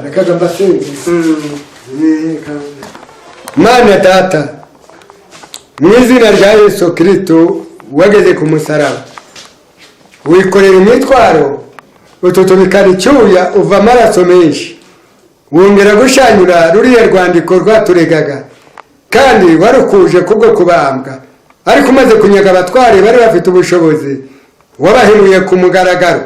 Reka mbasenze. Mana Data, mu izina rya Yesu Kristo wageze ku musaraba, wikorera imitwaro, ututubikana icyuya, uva amaraso menshi, wongera gushanyura ruriya rwandiko rwaturegaga, kandi warukuje kubwo kubambwa. Ariko umaze kunyaga abatware bari bafite ubushobozi, wabahimuye ku mugaragaro,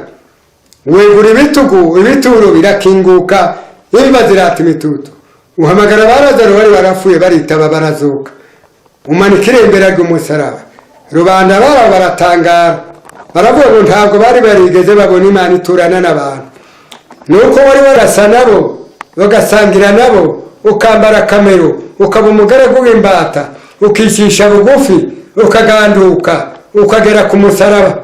wegura ibitugu, ibituro birakinguka, imva zirata imitutu, uhamagara ba Lazaro bari barapfuye, baritaba, barazuka, umanika irembera ry'umusaraba. Rubanda bara baratangara, baravuga ngo ntabwo bari barigeze babona Imana iturana n'abantu. Nuko wari warasa nabo, bagasangira nabo, ukambara akamero, ukaba umugaragu w'imbata, ukicisha bugufi, ukaganduka, ukagera ku musaraba.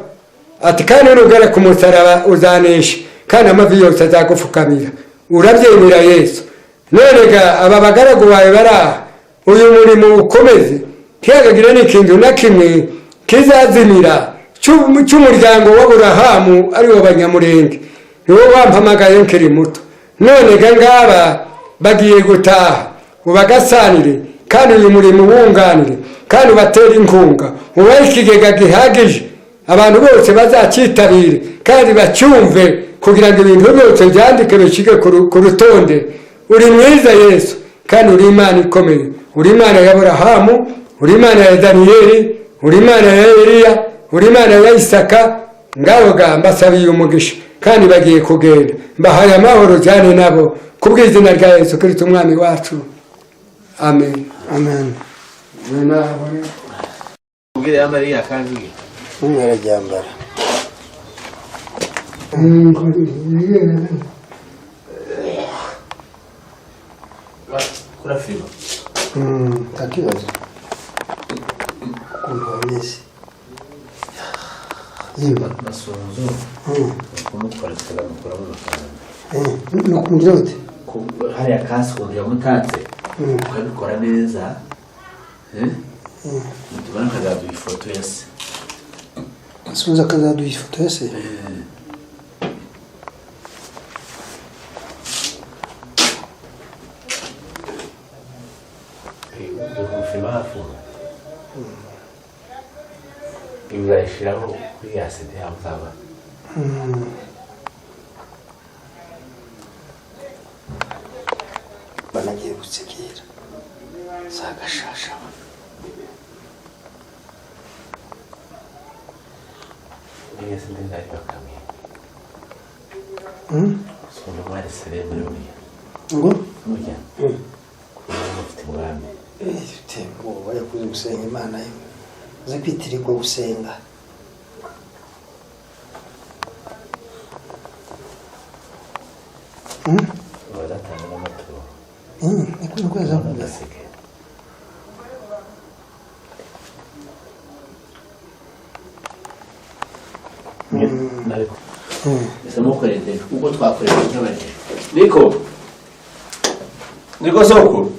Ati kandi nugera ku musaraba uzanesha, kandi amavi yose azagupfukamira. Urabyemera, Yesu? None ga aba bagaragu bawe bari aha, uyu murimo ukomeze, ntihagagire n'ikintu na kimwe kizazimira cy'umuryango w'Aburahamu, ari wo Banyamurenge. Niwo wampamagaye nkiri muto. None ga ngaba bagiye gutaha, ubagasanire, kandi uyu murimo uwunganire, kandi ubatere inkunga, ubahe ikigega gihagije, abantu bose bazacyitabire kandi bacyumve, kugira ngo ibintu byose byandike, bishyirwe ku rutonde. Uri mwiza, Yesu, kandi uri Imana ikomeye. Uri Imana ya Aburahamu, uri Imana ya Daniyeli, uri Imana ya Eliya, uri Imana ya Isaka. Ngaho ga mbasabiye umugisha, kandi bagiye kugenda, mbahaye amahoro cyane nabo, kubw'izina rya Yesu Kristo Umwami wacu, amen. Amen. Ubwire ya Mariya kandi. Umwe araryambara. Kura filime. Nta kibazo, ukuntu bameze yewe. Masunzu kumukora, tukamukuramo amafaranga. Ni ukumugira ute? Hariya kasi ukuntu yamutatse, ukabikora neza, nitumara akazaduha ifoto ya se. Masunzu akazaduha ifoto ya se. Kumufilima hafunga, ibi uzayishyiraho kuri ya CD yawe uzaba. Banagiye gutsikira za gashasha. Iriya CD nari bakamiye ukuntu mwari seremere buriya. Ngo? Burya ukuntu mufite umwami. Uteye ubwoba, yakuze gusenga Imana yo uzi kwitirirwa gusenga. Bazatanga n'amaturo. Niko niko yazavuga. Agaseke. Ese mukoreze kuko twakoresha nk'abaje niko niko soko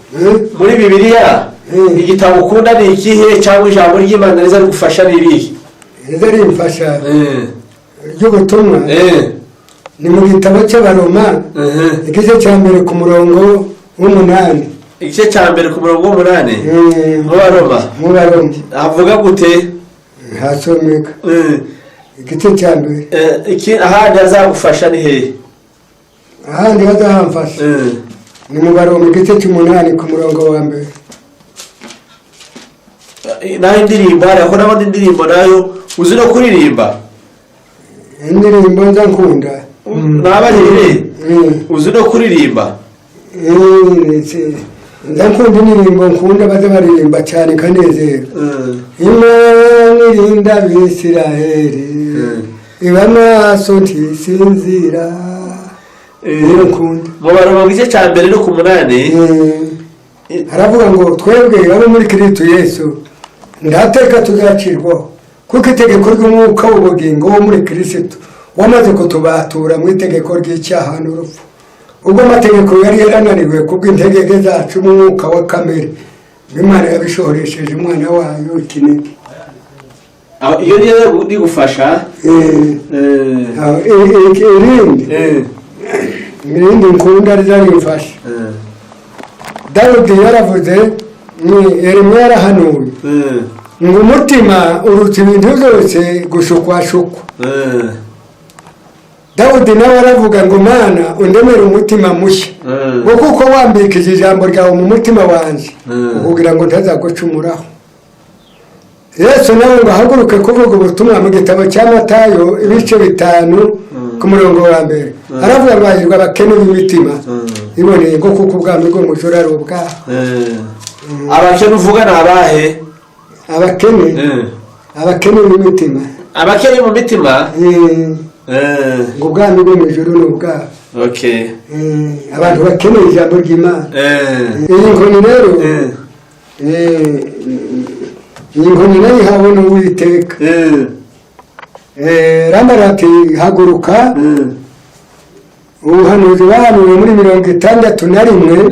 muri Bibiliya, igitabo ukunda ni ikihe, cyangwa ijambo ry'Imana riza rigufasha ni irihe? Riza rimfasha ry'ubutumwa ni mu gitabo cy'Abaroma, igice cya mbere ku murongo w'umunani. Igice cya mbere ku murongo w'umunani mu Baroma? Mu Baroma. Havuga gute? Hasomeka igice cya mbere. Iki ahandi hazagufasha ni hehe? Ahandi hazahamfasha ni mu Baroma, igice cy'umunani ku murongo wa mbere. Naho indirimbo hariya ko nabona indirimbo nayo uzi no kuririmba? Indirimbo nza nkunda. Nabajije, uzi no kuririmba? Nza nkunda indirimbo, nkunda baza baririmba cyane kanezero. Imana irinda Abisiraheli, iba maso ntisinzira, niyo nkunda. Mu Baroma gice cya mbere no ku munani. Haravuga ngo twebwe abo muri Kristo Yesu ndateka tuzacirwaho, kuko itegeko ry'umwuka w'ubugingo wo muri Kristo wamaze kutubatura mu itegeko ry'icyaha n'urupfu. Ubwo amategeko yari yarananiwe kubw'integeke zacu mu mwuka wa kamere, Imana yabishohoresheje umwana wayo ikinege. Aho, iyo niyo rigufasha. Aho, irindi irindi nkunda rizabimfasha. Dawudi yaravuze, ni Yeremiya yarahanuye ngo umutima uruta ibintu byose gushukwashukwa. Dawudi nawe aravuga ngo: "Mana, undemere umutima mushya, ngo kuko wambikije ijambo ryawe mu mutima wanjye kugira ngo ntazagucumuraho." Yesu nawe ngo ahaguruke kuvuga ubutumwa, mu gitabo cya Matayo ibice 5 ku murongo wa 1, aravuga ngo: "Hahirwa abakene b'imitima iboneye, ngo kuko ubwami bwo mu ijuru ari ubwabo." Abakene uvuga ni abahe? Abakene, abakene b'imitima. Abakene mu mitima. Ngo ubwami bwo mu ijuru ni ubwabo. Abantu bakeneye ijambo ry'Imana. Iyi nkoni rero, iyi nkoni nayo ihawe n'Uwiteka. Rambara ati: "Haguruka." Ubuhanuzi bahanuwe muri 61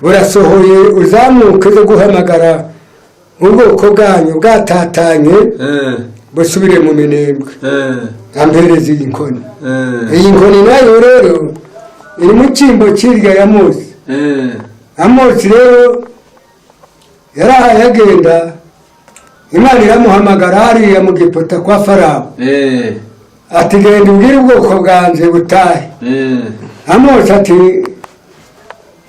burasohoye. Uzamuke zo guhamagara ubwoko bwanyu bwatatanye, busubire mu minembwe. Ampereza iyi nkoni. Iyi nkoni nayo rero iri mu cyimbo cy'irya ya Mose. Amosi rero yarahaye agenda, Imana iramuhamagara hariya mu Gipota kwa Farawo, ati: "Genda ubwire ubwoko bwanjye butahe." Amosi ati: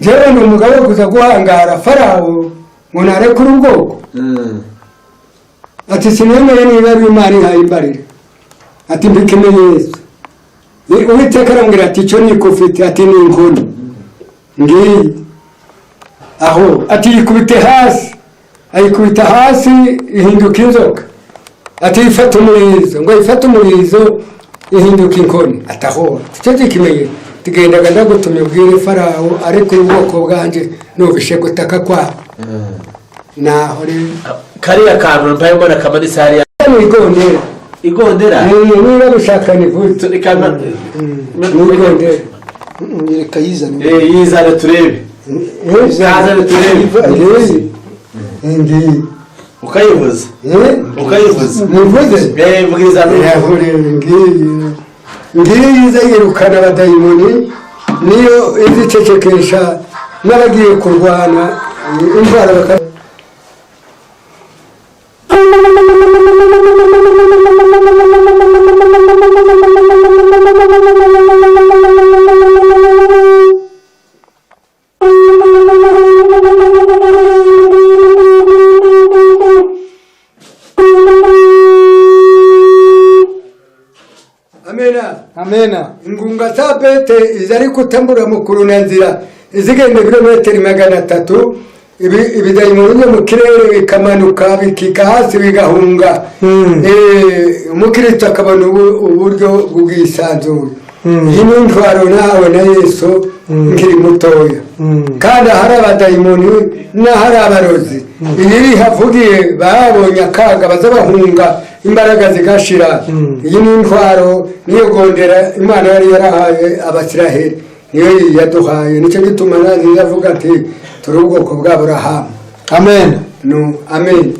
"Njyewe ni umugabo wo kuza guhangara Farawo ngo narekure ubwoko?" Ati: "Sinemeye niba ari Imana ihaye imbarira." Ati: "Mpa ikimenyetso." Uwiteka aramubwira ati: "Icyo niko ufite?" Ati: "Ni inkoni ngiyi aho." Ati: "Yikubite hasi." Ayikubita hasi, ihinduka inzoka. Ati: "Ifate umurizo." Ngo ifate umurizo, ihinduka inkoni. Atahora icyo kikimenyetso. Tugendaga, ndagutumye ubwire Farawo ariko ubwoko bwanjye nubishe gutaka kwabo. Naho rero. Kariya kantu mbaye mbona kamanitse hariya? Ni igondera. Igondera? Niba bishaka nivuze. Ni igondera. Reka yizane. Yizane turebe. Yazane turebe. Ngiyi, ngiyi. Ukayivuza. Ukayivuza. Nivuze? Bwiza. Yahure, ngiyi, ngiyi iza yirukana abadayimoni, niyo izicecekesha n'abagiye kurwana indwara baka. Amena. Amena. Ingunga za bete iza ari kutambura mukuru na nzira izigenda ibirometero 300, ibidayimoni byo mu kirere bikamanuka bikika hasi bigahunga. Umukristo akabona uburyo bw'ubwisanzure. Iyi ni intwaro nahawe na Yesu nkiri mutoya. Kandi ahari abadayimoni n'ahari abarozi, iyi bihavugiye babonye akaga, baza bahunga, imbaraga zigashira. Iyi ni intwaro, niyo gondera Imana yari yarahaye Abasiraheli, niyo yaduhaye. Nicyo gituma nanjye yavuga ati: "Turi ubwoko bw'Aburahamu." Amen. No, amen.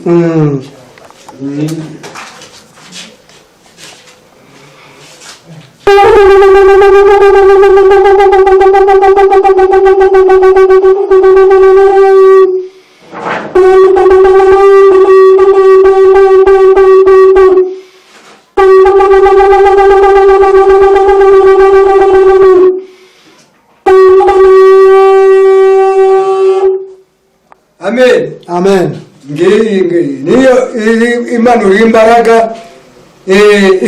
Amen. Amen. Ngiyi, ngiyi niyo iri imanura imbaraga,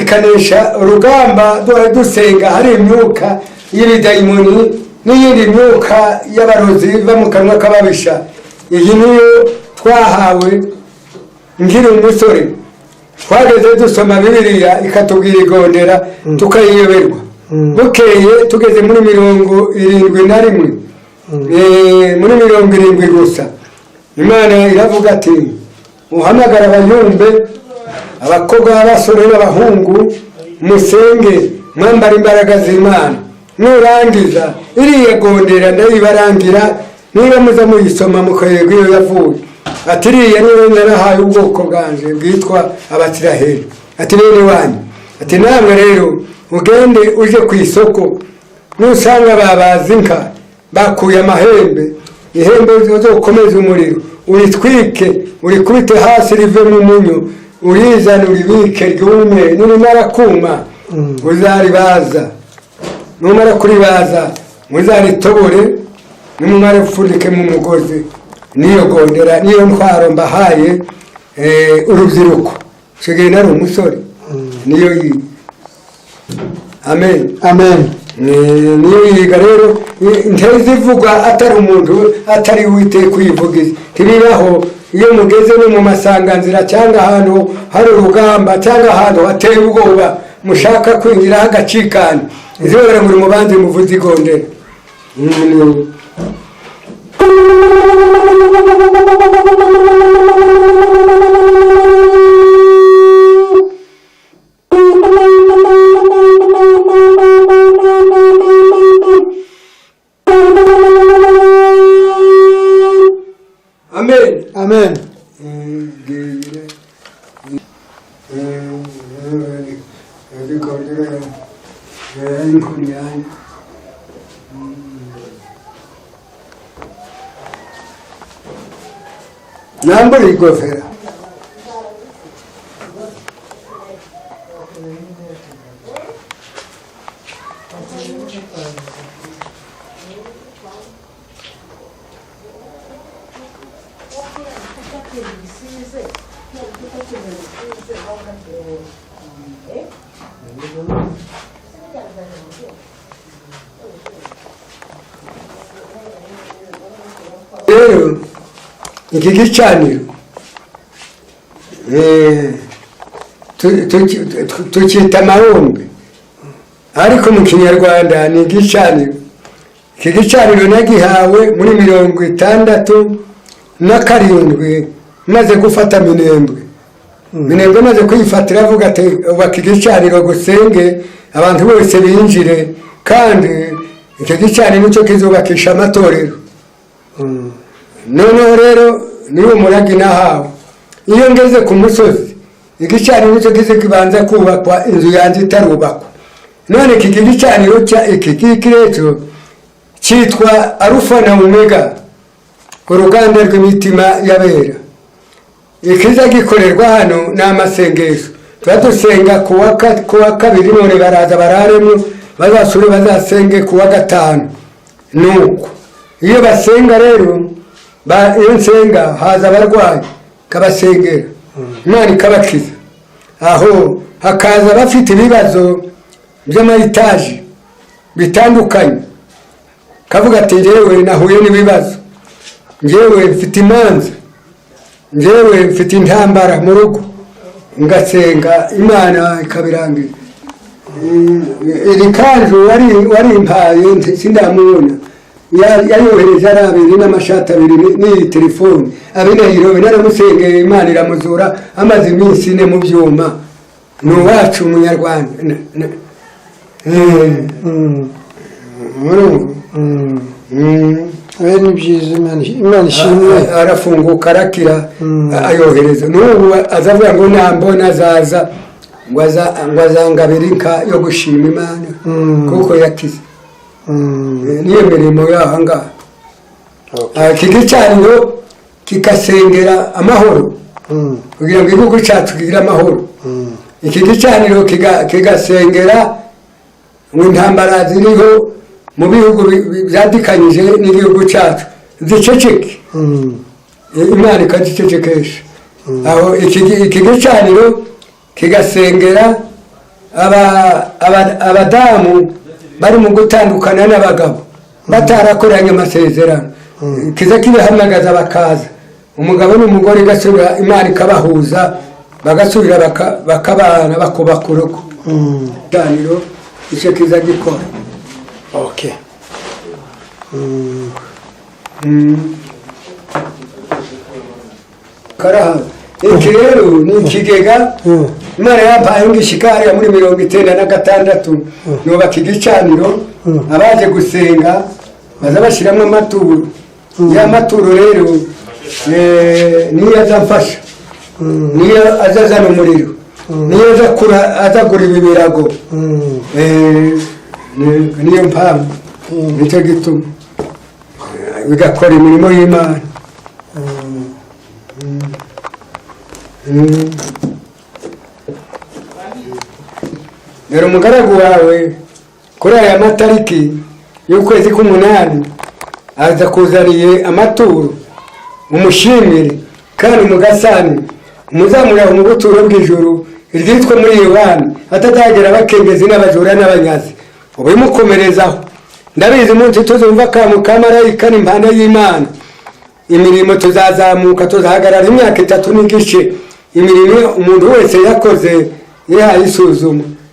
ikanesha urugamba. Duhora dusenga, hari imyuka y'ibidayimoni n'iyindi myuka y'abarozi iva mu kanwa k'ababisha. Iyi niyo twahawe nkiri umusore. Twageze dusoma Bibiliya ikatubwira igondera, tukayiyoberwa. Bukeye tugeze muri 71, muri 70 gusa, Imana iravuga ati: "Uhamagara abayumbe, abakobwa b'abasore n'abahungu, musenge mwambara imbaraga z'Imana." Nurangiza iriya gondera ndayibarangira, niba muza muyisoma mukareba iyo yavuye. Ati iriya niyo narahaye ubwoko bwanje bwitwa Abasiraheli. Ati bene wanyu, ati namwe rero ugende uje ku isoko, nusanga babaza inka bakuye amahembe, ihembe uzokomeze umuriro uritwike, urikubite hasi rivemo umunyu, urizane uribike ryume. Nirimara kuma uzaribaza, numara kuribaza muzaritobore, nimumara upfundike mu mugozi. Niyo gondera, niyo ntwaro mbahaye. Urubyiruko, nsigaye nari umusore, niyo yiga. Amen. Amen. Niyo yiga rero ntezivugwa atari umuntu, atari Uwiteka uyivugiza, ntibibaho. Iyo mugeze no mu masanganzira cyangwa ahantu hari urugamba cyangwa ahantu hateye ubwoba, mushaka kwinjiraho agacikane, izibabara ngo mubanze muvuze igondera. Amen. Amen. Nambura igofero. Rero iki gicaniro tucyita amahombe, ariko mu Kinyarwanda ni igicaniro. Iki gicaniro nagihawe muri 67 maze gufata Minembwe. Minembwe maze kuyifatira, avuga ati ubaka igicaniro gusenge, abantu bose binjire, kandi icyo gicaniro nicyo kizubakisha amatorero. Noneho rero niwo muragi nahawe. Iyo ngeze ku musozi, igicaniro nicyo kize kibanza kubakwa, inzu yanjye itarubakwa. None iki gicaniro cya iki ngiki rero cyitwa Arufa na Omega, uruganda rw'imitima y'abera. Ikiza gikorerwa hano ni amasengesho. Tuba dusenga ku wa kabiri, none baraza bararemo, bazasure bazasenge ku wa gatanu. Nuko iyo basenga rero, iyo nsenga haza abarwayi kabasengera, Imana ikabakiza. Aho hakaza abafite ibibazo by'amayitaje bitandukanye, kavuga ati njyewe nahuye n'ibibazo, njyewe mfite imanza, njyewe mfite intambara mu rugo, ngasenga Imana ikabirangiza. Iri kanzu warimpaye, sindamubona. Yayohereje ari abiri n'amashati abiri n'iyi telefone abinayirobe. Naramusengeye Imana iramuzura, amaze iminsi 4 mu byuma. Ni uwacu umunyarwanda. Murumva? Abe ni byiza, Imana ishimwe. Arafunguka arakira, ayohereza. N'ubu azavuga ngo nambona azaza ngo azangabira inka yo gushima Imana kuko yakize. Niyo mirimo y'aha ngaha. Iki gicaniro kikasengera amahoro kugira ngo igihugu cyacu kigire amahoro. Iki gicaniro kigasengera ngo intambara ziriho mu bihugu byadikanyije n'igihugu cyacu ziceceke, Imana ikagicecekesha. Aho iki gicaniro kigasengera abadamu bari mu gutandukana n'abagabo batarakoranye amasezerano, kiza kibahamagaza bakaza, umugabo n'umugore igasubira, Imana ikabahuza, bagasubira bakabana, bakubaka urugo. Igicaniro icyo kiza gikora. Okay. Karaha iki rero ni ikigega Imana yampaye ngishika hariya muri 96, nubaka igicaniro. Abaje gusenga baza bashyiramo amaturo. Ya maturo rero niyo aza amfasha, niyo aza azana umuriro, niyo aza azagura ibi birago. Niyo mpamvu, nicyo gituma bigakora imirimo y'Imana. Dore umugaragu wawe kuri aya matariki y'ukwezi k'umunani aza kuzaniye amaturo, umushimire kandi umugasani umuzamurira mu buturo bw'ijuru iryitwa muri Yohani, atazagera abakengezi n'abajura n'abanyazi, ubimukomerezaho. Ndabizi umunsi tuzumva akamu ka marayika n'impanda y'Imana, imirimo tuzazamuka, tuzahagarara imyaka 3 n'igice, imirimo umuntu wese yakoze yihaye isuzuma.